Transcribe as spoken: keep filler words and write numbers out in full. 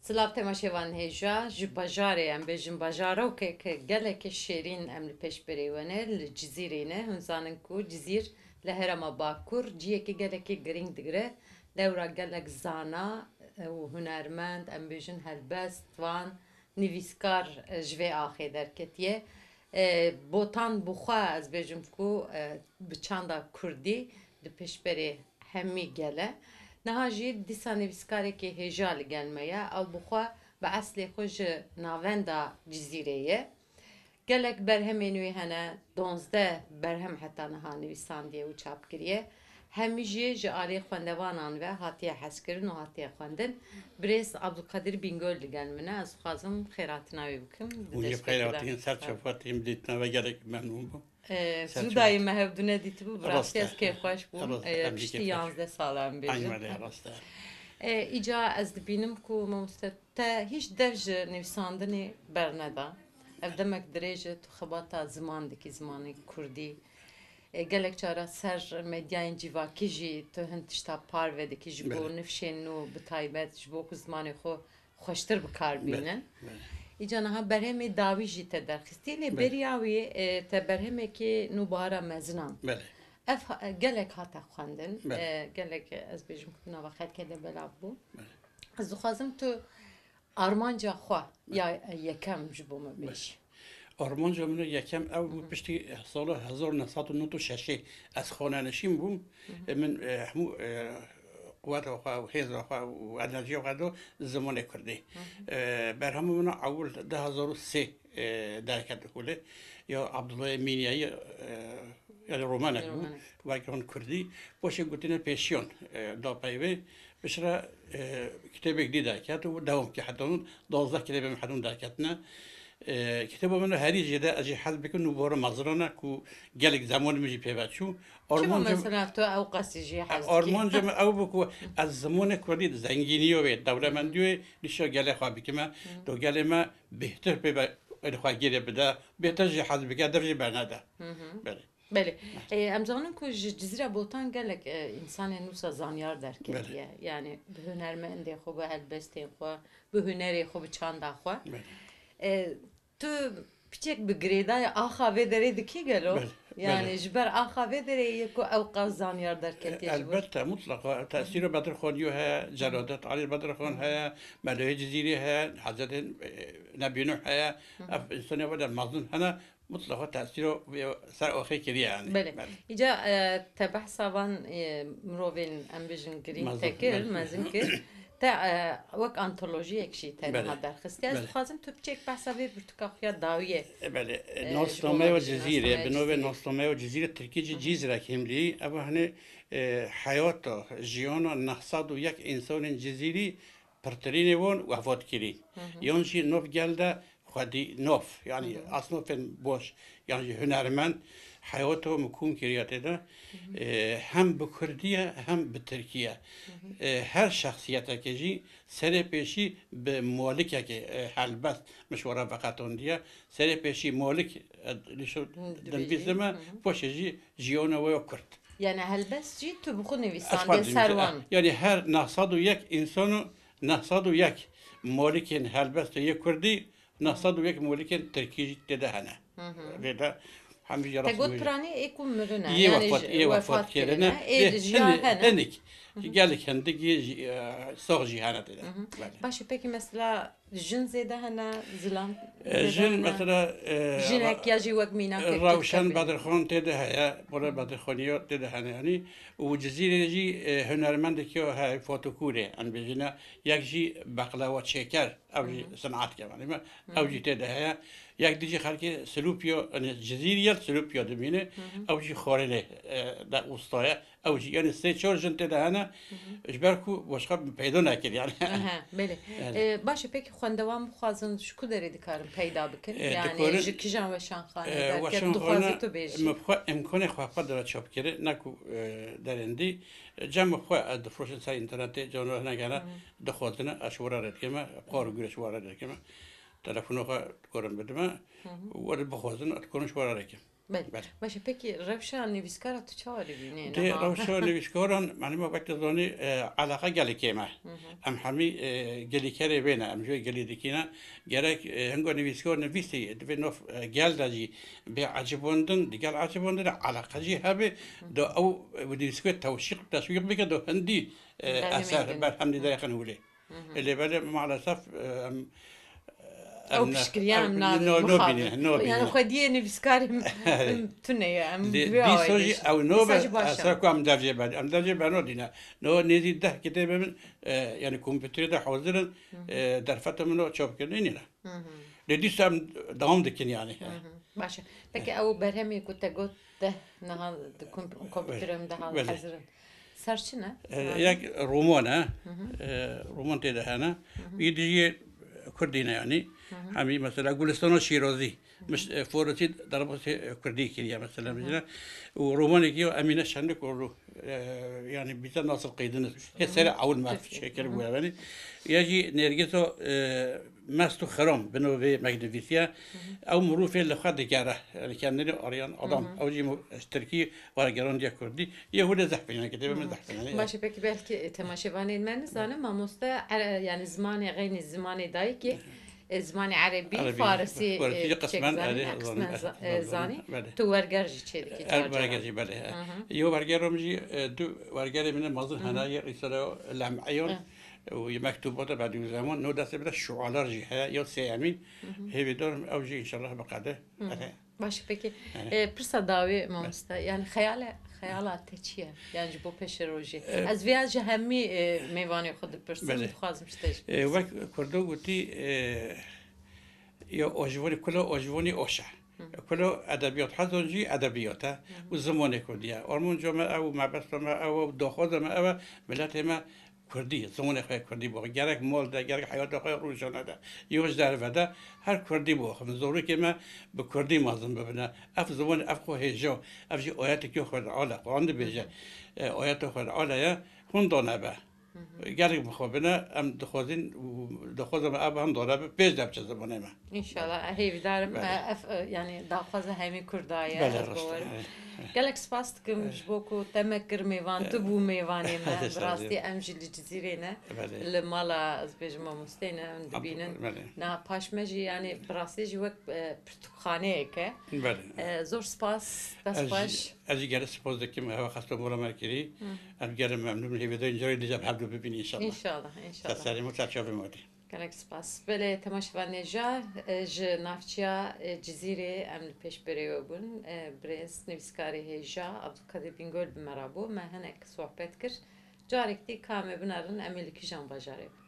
Silav temaşevan hêja, ji bajarê, em bêjin bajarokek gelekî şêrîn em li pêşberê we ne, li Cizîrê ne. Hûn zanin ku Cizîr li herêma Bakur ciyekî gelekî girîng digire. Lewra gelek zana, e, û hunermend, em bêjin helbestvan, nivîskar, e, ji vê axê derketiye. E, Botan bi xwe ez bêjim ku, e, bi çanda kurdî di pêşberê hemî gel e. Niha jî dîsa nivîskarekî hêja li gel me ye. Ew bi xwe, bi eslê xwe ji navenda Cizîrê ye. Gelek berhemên wî hene, donzdeh berhem heta niha nivîsandiye û çap kiriye. Hemî jî ji alî xwendevanan ve hatiye hezkirin û hatiye xwendin. Birêz Abdulkadir Bingöl li gel min e. Ez dixwazim xêrhatina wî bikim. Hûn jî bi xêr hatin, ser çava hatin, bi dîtina ve gelek memnûn bûm. Ee, Ser zû çava dayê hatin. Me hevdû nedîtibû, bi Rast rastî e. Ez kêfxweş bûm. Rast e, Ee, em jî piştî kêfxweş bûn. Yanzdeh sal e em Aynı bêjin. Wele, rast e. Ee, îca ez dibînim ku mamoste te hîç dev ji nivîsandinê berneda. Ev demek dirêj e tu xebata ziman dikî, zimanê kurdî. Ê, gelek cara ser medyayên civakî jî tu hin tişta parve dikî ji bo Belê. Nifşên nû bi taybet, ji bo ku zimanê xwe xweştir bi kar Belê, bînin. Belê. Îca niha berhemê dawî jî te derxistî, lê Belê. Beriya wî, e, te berhemekî nûbahara mezinan. Belê. Ev ha-, gelek hate xwendin. Belê. E, gelek, ez bêjim ku nava xelkê de belav bû. Belê. Ez dixwazim tu armanca xwe ya yekem ji bo me bêjî. Armanca min yekem ew bû, Hı hı. Piştî sala hezar neh sed û nod û şeşê ez xanenişîn bûm. Hı hı. E, min, e, hemû, e, quweta xwe û hêza xwe û enerjiya xwe do zimanê kurdî. Hı hı. E, berhema min a ewil du hezar û sê, e, derket li holê. Ya Abdullah Mînyayî, e, yani romanek bû. Romanek. Wek hon kurdî. Paşê gotine pêşiyan, e, da peyvê. Piştre, e, kitêbek dî derket û dewam kir. Heta hûn duwazdeh kitêbê min heta hûn derketine. E, kitêba min herî jêde ez jî hez bikim nûbahara mezinan e ku gelek zemanê min jî pê ve çû. Çima Armanca min mesela tu ew qasî jî hez dikî? Armanca min ew bû ku ez zimanê kurdî di zengîniya wê, dewlemendî wê nîşa gelê xwe bikime. Hı. Do gelê me bêhtir pê ve xwe gêrê bide, bêhtir jî hez bike, dev jî bernede. Hı hı. Belê. Belê. Ê, em zanin ku ji Cizîra Botan gelek, e, însanên wisa zanyar derketiye. Belê. Yani bi hunermendê xwe, bi helbestên xwe, bi hunerê xwe, bi çanda xwe. Belê. E, tu piçek bi girêdayê axa vê derê dikî gelo? Belê, Yani belê. Ji ber axa vê derê yê ku ew qas zanyar derketiye ji wir? Elbette, mutlaqa. Tesîra Bedirxaniyê heye, Celadet Alî Bedirxan heye, Melayê Cizîrî heye, Hezretên, e, Nebî Nuh heye. Hı hı. Ev însanê wele mezin hene. Mutlaqa tesîro vê ser axê kiriye yani. Belê. Belê. Îca, e, te behsa van, e, mirovên, em bijin, girîng Mezin, te kir, belê. Mezin kir. Te, e, wek antolojiyek jî te Belê. Niha derxistiye. Ez Belê. Dixwazim tu biçek behsa vê pirtûka xwe ya dawiyê, E, belê. E, ji bo me Nasnameya bijî, Cizîrê, bi Nasnameya navê Cizîrê. Nasnameya Cizîrê Tekîncî Hı hı. Cizre Himlî. Ev hani, e, heyata, jiyana neh sed û yek însanên Cizîrî pirtirînê wan wefat kirî. Hı hı. Yan jî nav gel de xwedî nav, yani Hı hı. asnafên baş, yan jî hunermend heyata min kom kiriye tê de. Hı hı. E, hem bi kurdî ye, hem bi tirkî ye. Hı hı. E, her şexsiyetekê jî serê pêşî bi malikekê, e, helbest min ji we re veqetandiye. Serê pêşî malik, e, li şo Hı, dibêjî. Dinvîsime, Hı hı. Paşê jî jiyana we ya kurd. Yani helbest jî tu bi xwe nivîsandê ser wan. Yani her neh sed û yek însan û neh sed û yek molikên helbestê yê kurdî, neh sed û yek molikên tirkî jî tê de hene. Hı hı. Vê de hemî jî Te got piranî ê ku mirine, yê yani wefat, yê wefat kirine, ê, ê di jiya hinek, hene. Hinek. Hı hı. Gelek hindik yê jî, e, sax jî hene tê de. Hı hı. Belê. Baş e, peki mesela Jin zêde hene, zilam E, zêde jin hene? Mesela, e, Jinek ra-, ya jî wek mînak e, Rewşen Bedirxan tê de heye, Bola Bedirxaniya tê de hene, yani, û Cizîrê jî, e, hunermendekî heye, fotokûrê, em bêjine, yek jî beqlewa çêker, ew jî Hı hı. Sinat ke, yani, me, Hı hı. Ew jî tê de heye. Yek dî jî xelkê Silûpiya, yani, Cizîrî ye, Silûpiya dimîne, Hı hı. Ew jî xwarinê, e, de ustaye. Ew jî, yani sê çar jin tê de hene, Hı hı. Ji ber ku başqa peyda nekir yani. Aha, belê. Yani. E, baş e, peki xwendevan bixwazin ji ku derê dikarin peyda bikin? E, yani dikarin, ji kijan weşanxane e, derket, weşanxane, dixwazî tu bêjî? Me bi xwe îmkanê xwe xwe dira çap kiri, ne ku, e, derên dî. E, cem bi xwe, e, difroşin ser înternetê, cana hinekene Hı hı. Dixwazine, ez ji we re redikime, xwar û gure ji we re redikime. Telefona xwe dikarin bidime, Hı hı. Wer bixwazin, ez dikarin ji we re rekim. Belê. Belê. Baş e, pekî rewşa nivîskara tu çawa dibînî? Dê niha rewşa nivîskaran, yanî me wek dizanî, e, eleqa gelê kêm e. Em hemî, e, gelîkerê wê ne, em ji wê gelî dikîne. Gerek, e, hingo nivîskar nivîsî, divê nav, e, gel de jî bê ecibandin, di gel ecibandin eleqa jî hebe, do ew, e, nivîskar tewşîq, teşwîq bike, do hindî, e, eser, berhem dî derxin hûlê. Lê belê maalesef, e, em, Ew em ne-, piştgiriya em em na-, no-, mixabin. Nobîne, nobîne. Yani xwediyê nivîskarê em, em tune ye, em Lê bi wê dîsa awayî jî dişin. Ew nobe, Dîsa jî baş e. Esra ku em dev jê ber-, em dev jê bernodîne. No nêzî deh kitêbê min, e, yani kompûterê de hazir in, e, derfeta min o çap kirin, nîne. Lê dîsa em dewam dikin yani. Baş e. Peki ew berhemê ku te got deh niha di kom-, kompûterê min de hal-, Belê. Hezir in. Ser çi ne? E, Yanî? Yek roman e. E, roman tê de hene. Wî dijî Kurdî ne yanî. Hemî mesela Gulistana Şîrazî. Miş-, e, Farisî derbasî, e, Kurdî kiriye mesela. Mesela, û romanekî ya Emîne Şenlikoglu, e, yani bize nasıl kıydınız? Hê serê ewil me çêkir bû yani. Ya jî Nergîsa, e, Mest û Xeram, bi navê me nivîsiye. Ew mirûfê li xwe digere, yani kendini arayan adam. Ew jî mu-, ji Tirkî wergerandiye Kurdî. Yê hûlê zehf bîne, kitêbê min zehf bîne. Baş e, peki belkî, e, temaşevanên me nizanin, mamoste, ere-, yani zimanê xeynî, zimanê dayikê, e, zimanê erebî, Erebî, farisî, Farisî e, jî qismen, çêk zanî, erê, ne, qismen zanî, za-, e, erê, zanî. Belê. Tu werger jî çêdikî Er-, car caran. Werger jî, belê, e. Yo wergerim jî, e, du wergerê min e mezin hene, yê Rîsale Lem'eyon û yê Mektubata Bedîuzzeman, no destê bide şualar jî heye, yo sêyemîn. Hêvîdarim ew jî înşallah biqede. Erê. Baş e, peki, e, pirsa dawî mamoste, yani xeyale, xeyala te çi ye? Yani ji bo pêşerojê. E, Ez vêya ji hemî, e, mêvanê xwe dipirsim, belê. Dixwazim ji te jî E, bipirsim. Wek Kurdo gotî, e, ya ojvanî, kula ojvanî oş e. Kula edebiyat, hezon jî edebiyat e. Û zimanê Kurdî ye. Armanca me ew, mebesta me ew, daxwaza me ew e, miletê me Kurdî, zimanê xwe Kurdî bo. Gerek mal de, gerek heyata xwe rojane de, yo ji derve de, her Kurdî bo. Xwe zorokê me bi Kurdî mezin bibine. Ev ziman, ev xwe hêja, ev jî ayetekî Xwedala, Quran dibêje. E, ayeta Xwedala ye, hûn dane be. Gerek bi xwe bine, em dixwazin, û dixwazin ev hem dane be, pêş de biçe zimanê me. Înşallah, hêvîdarim, Belê. E, ev, e, yani daxwaza hemî Kurda ye, Belê, ez rast e, bawerim. Belê. Gelek spas dikim ji bo ku te me kir mêvan, tu bû mêvanê me. Bi rastî em jî li Cizîrê ne, Belê. Li mala, ez bêjim, mamosteyê ne, em dibînin. Belê. Na paş me jî, yani bi rastî jî wek, e, pirtûkxaneyek e. Belê. E, zor spas, dest baş. Ez jî, ez jî gelek spas dikim, hewa xesta mala me kirî. Em gelek memnûn, hêvîdayî carê dî jî bi hevdû bibîn înşallah. Înşallah, înşallah. Ser serê me, ser çavê me dî. Gelek spas. Belê, temaşevanê ja, e, ji navçeya, e, Cizîrê em li pêş berê we bûn. E, birêz nivîskarê hêja Abdulkadir Bingöl bi me re bû. Me hinek sohbet kir. Carek dî ka em ê binerin, em ê li kîjan bajarê bin?